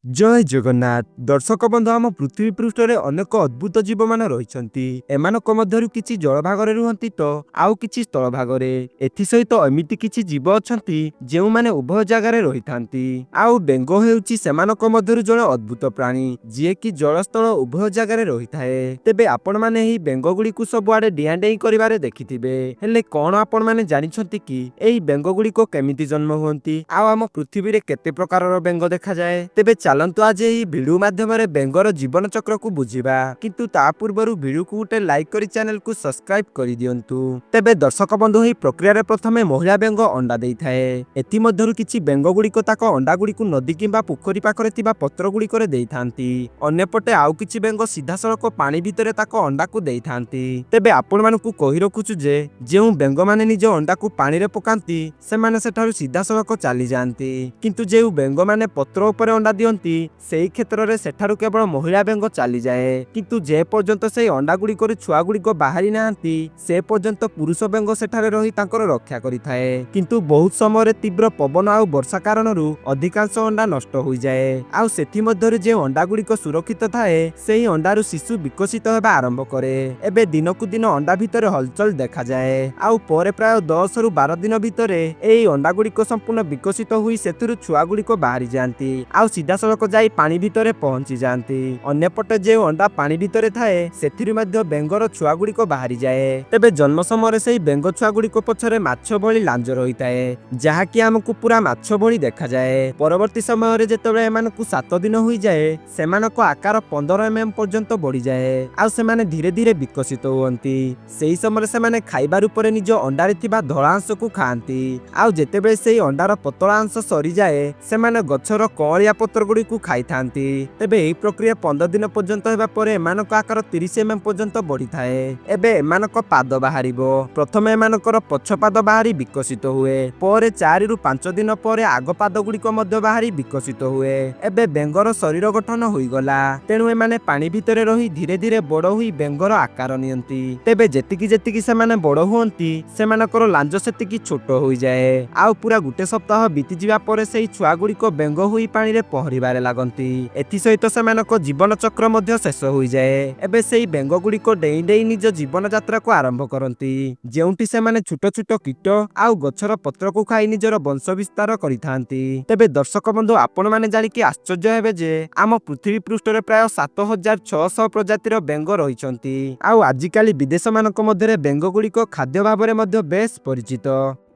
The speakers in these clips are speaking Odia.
ଜୟ ଜଗନ୍ନାଥ ଦର୍ଶକ ବନ୍ଧୁ, ଆମ ପୃଥିବୀ ପୃଷ୍ଠରେ ଅନେକ ଅଦ୍ଭୁତ ଜୀବମାନ ରହିଛନ୍ତି। ଏମାନଙ୍କ ମଧ୍ୟରୁ କିଛି ଜଳଭାଗରେ ରୁହନ୍ତି ତ ଆଉ କିଛି ସ୍ଥଳଭାଗରେ। ଏଥିସହିତ ଏମିତି କିଛି ଜୀବ ଅଛନ୍ତି, ଯେଉଁମାନେ ଉଭୟ ଜାଗାରେ ରହିଥାନ୍ତି। ଆଉ ବେଙ୍ଗ ହେଉଛି ସେମାନଙ୍କ ମଧ୍ୟରୁ ଜଣେ ଅଦ୍ଭୁତ ପ୍ରାଣୀ, ଯିଏକି ଜଳସ୍ଥଳ ଉଭୟ ଜାଗାରେ ରହିଥାଏ। ତେବେ ଆପଣମାନେ ଏହି ବେଙ୍ଗ ଗୁଡ଼ିକୁ ସବୁଆଡେ ଡିଆଁ ଡେଇଁ କରିବାରେ ଦେଖିଥିବେ। ହେଲେ କଣ ଆପଣମାନେ ଜାଣିଛନ୍ତି କି ଏହି ବେଙ୍ଗ ଗୁଡ଼ିକ କେମିତି ଜନ୍ମ ହୁଅନ୍ତି ଆଉ ଆମ ପୃଥିବୀରେ କେତେ ପ୍ରକାରର ବେଙ୍ଗ ଦେଖାଯାଏ? ତେବେ ଚାଲନ୍ତୁ, ଆଜି ଏହି ଭିଡିଓ ମାଧ୍ୟମରେ ବେଙ୍ଗର ଜୀବନ ଚକ୍ରକୁ ବୁଝିବା। କିନ୍ତୁ ତା ପୂର୍ବରୁ ଭିଡିଓକୁ ଗୋଟେ ଲାଇକ୍ କରି ଚ୍ୟାନେଲକୁ ସବସ୍କ୍ରାଇବ କରିଦିଅନ୍ତୁ। ତେବେ ଦର୍ଶକ ବନ୍ଧୁ, ଏହି ପ୍ରକ୍ରିୟାରେ ପ୍ରଥମେ ମହିଳା ବେଙ୍ଗ ଅଣ୍ଡା ଦେଇଥାଏ। ଏଥିମଧ୍ୟରୁ କିଛି ବେଙ୍ଗ ଗୁଡ଼ିକ ତାଙ୍କ ଅଣ୍ଡା ଗୁଡ଼ିକୁ ନଦୀ କିମ୍ବା ପୋଖରୀ ପାଖରେ ଥିବା ପତ୍ର ଗୁଡ଼ିକରେ ଦେଇଥାନ୍ତି। ଅନ୍ୟପଟେ ଆଉ କିଛି ବେଙ୍ଗ ସିଧାସଳଖ ପାଣି ଭିତରେ ତାଙ୍କ ଅଣ୍ଡାକୁ ଦେଇଥାନ୍ତି। ତେବେ ଆପଣମାନଙ୍କୁ କହି ରଖୁଛୁ ଯେ ଯେଉଁ ବେଙ୍ଗମାନେ ନିଜ ଅଣ୍ଡାକୁ ପାଣିରେ ପକାନ୍ତି, ସେମାନେ ସେଠାରୁ ସିଧାସଳଖ ଚାଲିଯାଆନ୍ତି। କିନ୍ତୁ ଯେଉଁ ବେଙ୍ଗମାନେ ପତ୍ର ଉପରେ ଅଣ୍ଡା ଦିଅନ୍ତି, ସେହି କ୍ଷେତ୍ରରେ ସେଠାରୁ କେବଳ ମହିଳା ବେଙ୍ଗ ଚାଲିଯାଏ। କିନ୍ତୁ ଯେ ପର୍ଯ୍ୟନ୍ତ ସେହି ଅଣ୍ଡା ଗୁଡ଼ିକରୁ ଛୁଆ ଗୁଡ଼ିକ ବାହାରି ନାହାନ୍ତି, ସେ ପର୍ଯ୍ୟନ୍ତ ପୁରୁଷ ବେଙ୍ଗ ସେଠାରେ ରହି ତାଙ୍କର ରକ୍ଷା କରିଥାଏ। କିନ୍ତୁ ବହୁତ ସମୟରେ ତୀବ୍ର ପବନ ଆଉ ବର୍ଷା କାରଣରୁ ଅଧିକାଂଶ ଅଣ୍ଡା ନଷ୍ଟ ହୋଇଯାଏ। ଆଉ ସେଥିମଧ୍ୟରୁ ଯେଉଁ ଅଣ୍ଡା ଗୁଡ଼ିକ ସୁରକ୍ଷିତ ଥାଏ, ସେହି ଅଣ୍ଡାରୁ ଶିଶୁ ବିକଶିତ ହେବା ଆରମ୍ଭ କରେ। ଏବେ ଦିନକୁ ଦିନ ଅଣ୍ଡା ଭିତରେ ହଲଚଲ ଦେଖାଯାଏ। ଆଉ ପରେ ପ୍ରାୟ 10ରୁ 12 ଦିନ ଭିତରେ ଏହି ଅଣ୍ଡା ଗୁଡ଼ିକ ସମ୍ପୂର୍ଣ୍ଣ ବିକଶିତ ହୋଇ ସେଥିରୁ ଛୁଆ ଗୁଡ଼ିକ ବାହାରି ଯାଆନ୍ତି ଆଉ ସିଧାସଳଖ ଯାଇ ପାଣି ଭିତରେ ପହଞ୍ଚି ଯାଆନ୍ତି। ଅନ୍ୟପଟେ ଯେଉଁ ଅଣ୍ଡା ପାଣି ଭିତରେ ଥାଏ, ସେଥିରୁ ମଧ୍ୟ ବେଙ୍ଗର ଛୁଆ ଗୁଡ଼ିକ ବାହାରିଯାଏ। ତେବେ ଜନ୍ମ ସମୟରେ ସେହି ବେଙ୍ଗ ଛୁଆ ଗୁଡ଼ିକ ପଛରେ ମାଛ ଭଳି ଲାଞ୍ଜ ରହିଥାଏ, ଯାହାକି ଆମକୁ ପୁରା ମାଛ ଭଳି ଦେଖାଯାଏ। ପରବର୍ତ୍ତୀ ସମୟରେ ଯେତେବେଳେ ଏମାନଙ୍କୁ 7 ଦିନ ହୋଇଯାଏ, ସେମାନଙ୍କ ଆକାର 15 ଏମ୍ ପର୍ଯ୍ୟନ୍ତ ବଢିଯାଏ ଆଉ ସେମାନେ ଧୀରେ ଧୀରେ ବିକଶିତ ହୁଅନ୍ତି। ସେହି ସମୟରେ ସେମାନେ ଖାଇବା ରୂପରେ ନିଜ ଅଣ୍ଡାରେ ଥିବା ଧଳା ଅଂଶକୁ ଖାଆନ୍ତି। ଆଉ ଯେତେବେଳେ ସେହି ଅଣ୍ଡାର ପତଳା ଅଂଶ ସରିଯାଏ, ସେମାନେ ଗଛର କଅଁଳିଆ ପତ୍ର ଗୁଡ଼ିକୁ ଖାଇଥାନ୍ତି। ତେବେ ଏହି ପ୍ରକ୍ରିୟା 15 ଦିନ ପର୍ଯ୍ୟନ୍ତ ହେବା ପରେ ଏମାନଙ୍କ ଆକାର 30 ଏମ୍ ପର୍ଯ୍ୟନ୍ତ ବଢିଥାଏ। ଏବେ ଏମାନଙ୍କ ପାଦ ବାହାରିବ। ପ୍ରଥମେ ଏମାନଙ୍କର ପଛ ପାଦ ବାହାରି ବିକଶିତ ହୁଏ। ପରେ 4ରୁ 5 ଦିନ ପରେ ଆଗ ପାଦ ଗୁଡ଼ିକ ମଧ୍ୟ ବାହାରି ବିକଶିତ ହୁଏ। ଏବେ ବେଙ୍ଗର ଶରୀର ଗଠନ ହୋଇଗଲା। ତେଣୁ ଏମାନେ ପାଣି ଭିତରେ ରହି ଧୀରେ ଧୀରେ ବଡ ହୋଇ ବେଙ୍ଗର ଆକାର ନିଅନ୍ତି। ତେବେ ଯେତିକି ଯେତିକି ସେମାନେ ବଡ ହୁଅନ୍ତି, ସେମାନଙ୍କର ଲାଞ୍ଜ ସେତିକି ଛୋଟ ହୋଇଯାଏ। ଆଉ ପୁରା ଗୋଟେ ସପ୍ତାହ ବିତିଯିବା ପରେ ସେହି ଛୁଆ ଗୁଡ଼ିକ ବେଙ୍ଗ ହୋଇ ପାଣିରେ ପହଁରିବାରେ ଲାଗନ୍ତି। ଏଥିସହିତ ସେମାନଙ୍କ ଜୀବନ ଚକ୍ର ମଧ୍ୟ ଶେଷ ହୋଇଯାଏ। ଏବେ ସେହି ବେଙ୍ଗ ଗୁଡ଼ିକ ଡେଇଁ ଡେଇଁ ନିଜ ଜୀବନ ଯାତ୍ରାକୁ ଆରମ୍ଭ କରନ୍ତି, ଯେଉଁଠି ସେମାନେ ଛୋଟ ଛୋଟ କୀଟ ଆଉ ଗଛର ପତ୍ରକୁ ଖାଇ ନିଜର ବଂଶ ବିସ୍ତାର କରିଥାନ୍ତି। ତେବେ ଦର୍ଶକ ବନ୍ଧୁ, ଆପଣମାନେ ଜାଣିକି ଆଶ୍ଚର୍ଯ୍ୟ ହେବେ ଯେ ଆମ ପୃଥିବୀ ପୃଷ୍ଠରେ ପ୍ରାୟ 7600 ପ୍ରଜାତିର ବେଙ୍ଗ ରହିଛନ୍ତି। ଆଉ ଆଜିକାଲି ବିଦେଶମାନଙ୍କ ମଧ୍ୟରେ ବେଙ୍ଗ ଗୁଡ଼ିକ ଖାଦ୍ୟ ଭାବରେ ମଧ୍ୟ ବେଶ ପରିଚିତ।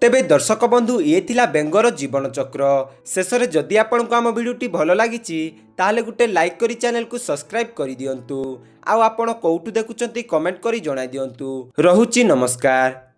ତେବେ ଦର୍ଶକ ବନ୍ଧୁ, ଇଏ ଥିଲା ବେଙ୍ଗର ଜୀବନ ଚକ୍ର। ଶେଷରେ ଯଦି ଆପଣଙ୍କୁ ଆମ ଭିଡ଼ିଓଟି ଭଲ ଲାଗିଛି, ତାହେଲେ ଗୋଟେ ଲାଇକ୍ କରି ଚ୍ୟାନେଲକୁ ସବସ୍କ୍ରାଇବ୍ କରିଦିଅନ୍ତୁ। ଆଉ ଆପଣ କୋଉଠୁ ଦେଖୁଛନ୍ତି, କମେଣ୍ଟ କରି ଜଣାଇ ଦିଅନ୍ତୁ। ରହୁଛି, ନମସ୍କାର।